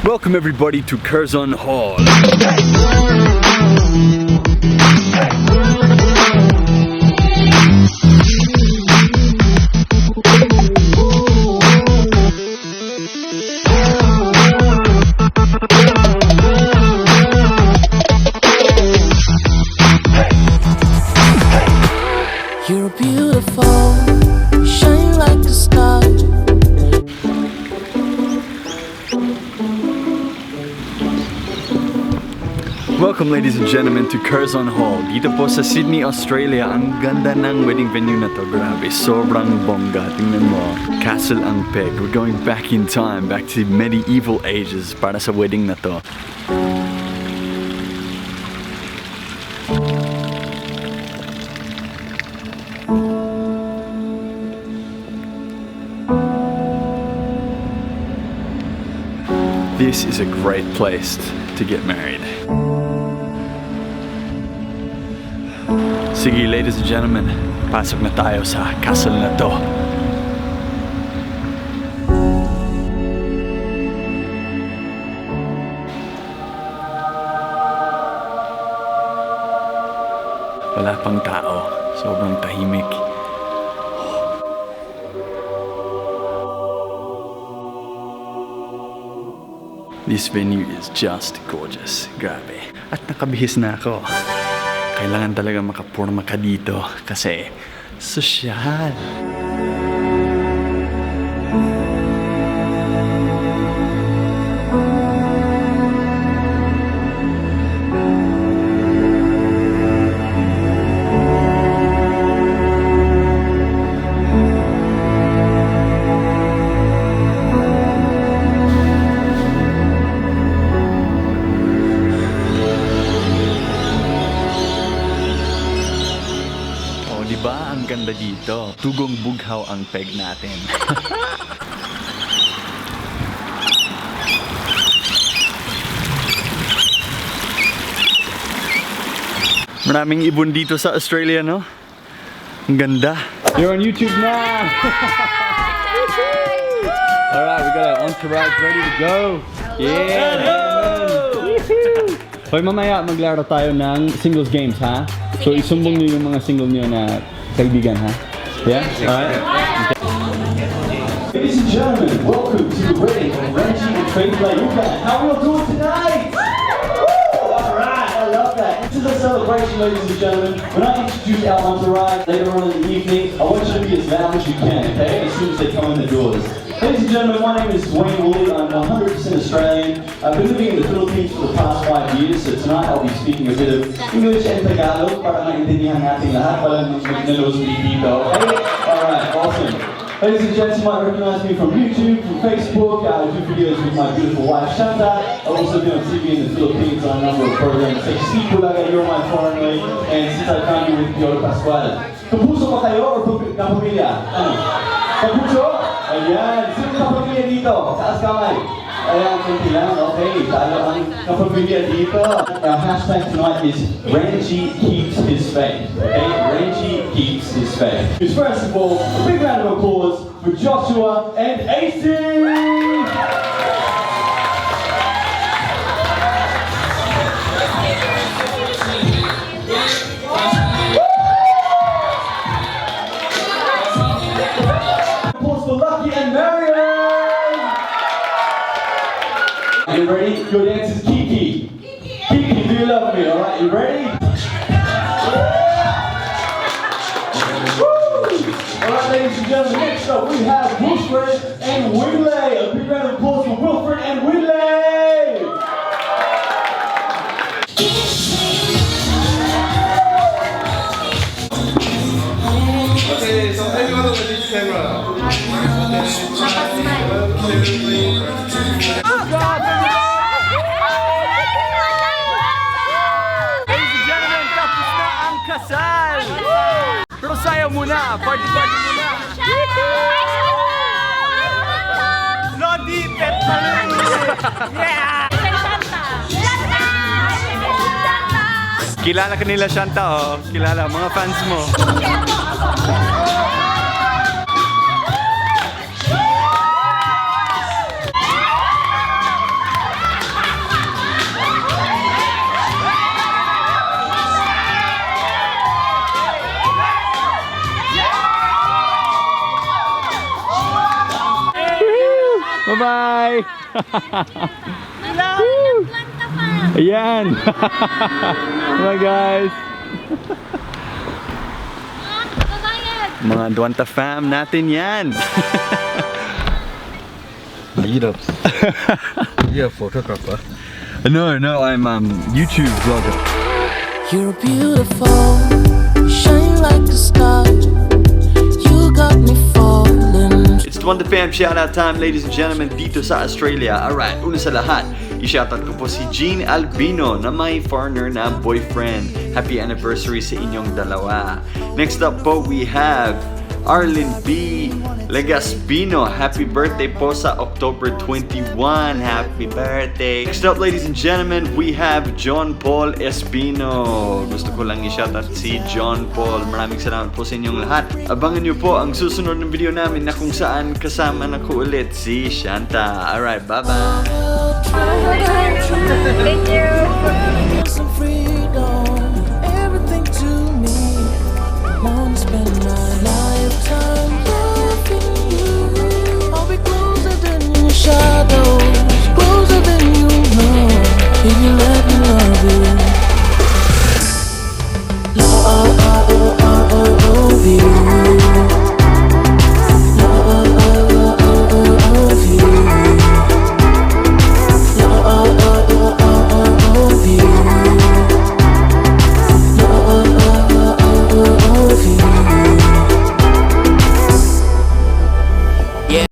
Welcome, everybody, to Curzon Hall. You're beautiful, you shine like a star. Welcome, ladies and gentlemen, to Curzon Hall. Dito po sa Sydney, Australia. Ang ganda ng wedding venue na to. Grabe, sobrang bongga. Tingnan mo. Castle ang peg. We're going back in time, back to medieval ages para sa wedding na to. This is a great place to get married. Sige, ladies and gentlemen, pasok na tayo sa castle na to. Wala pang tao. Sobrang tahimik. This venue is just gorgeous. Grabe. At nakabihis na ako. Kailangan talaga makaporma ka dito kasi sosyal. Oh, di ba? Ang ganda dito. Tugong bughaw ang peg natin. Maraming ibon dito sa Australia, no? Ang ganda. You're on YouTube now! Alright, we got our entourage ready to go. Yeah! Hoy, mamaya maglaro tayo ng singles games, ha? So, isumbong niyo yung mga single niyo na kaibigan, ha? Yeah? Alright? Ladies and gentlemen, welcome to the wedding of Renji and Faith Layugan. How are we all doing tonight? Woo! All right, I love that. This is a celebration, ladies and gentlemen. When I introduce our entourage later on in the evening, I want you to be as loud as you can, okay? As soon as they come in the doors. Ladies and gentlemen, my name is Dwayne Woolley. I'm 100% Australian. I've been living in the Philippines for the past 5 years, so tonight I'll be speaking a bit of English and Tagalog para maintindihan natin lahat. Walang mag-nosebleed dito, okay? All right, awesome. Ladies and gents, you might recognize me from YouTube, from Facebook. I do videos with my beautiful wife Shanta. I've also been on TV in the Philippines on a number of programs such as Eat Bulaga, You're My Foreigner, and Since I Found You with Piolo Pascual. Kapuso ba kayo or kapamilya? Ano? Kapuso? Ayan. Sino kapamilya dito? Taas kamay. Ayan, konti lang. Okay, talo ang kapamilya dito. Our hashtag tonight is Renji keeps his faith. Okay, Renji keeps his faith. First of all, a big round of applause for Joshua and AC! Applause for Lucky and Marion! Are you ready? Your dance is Kiki. Kiki, do you love me? All right, you ready? Woo! All right, ladies and gentlemen, next up we have Wilfred and Winley. A big round of applause for Wilfred and Winley! Okay, so everyone look at this camera. Okay, one, two, three. Ladies and gentlemen, tapos na ang kasal! Pero sayaw muna! Party party muna! Lodi Petmalu! Yeah! Kilala ka nila, Shanta, oh. Kilala, mga fans mo. Bye-bye! Woo! Ayan! Bye, guys! Mga Dwanta fam natin yan! You're a photographer. No, I'm YouTube vlogger. You're beautiful, you shine like a star. You got me falling. It's Dwanta Fam shoutout time, ladies and gentlemen, dito sa Australia. Alright, una sa lahat, i-shoutout ko po si Jean Albino na may foreigner na boyfriend. Happy anniversary sa inyong dalawa. Next up po, we have Arlene B. Legaspino. Happy birthday po sa October 21. Happy birthday. Next up, ladies and gentlemen, we have John Paul Espino. Gusto ko lang i-shoutout si John Paul. Maraming salamat po sa inyong lahat. Abangan niyo po ang susunod na video namin na kung saan kasama na ko ulit si Shanta. Alright, bye-bye. Thank you. Some free.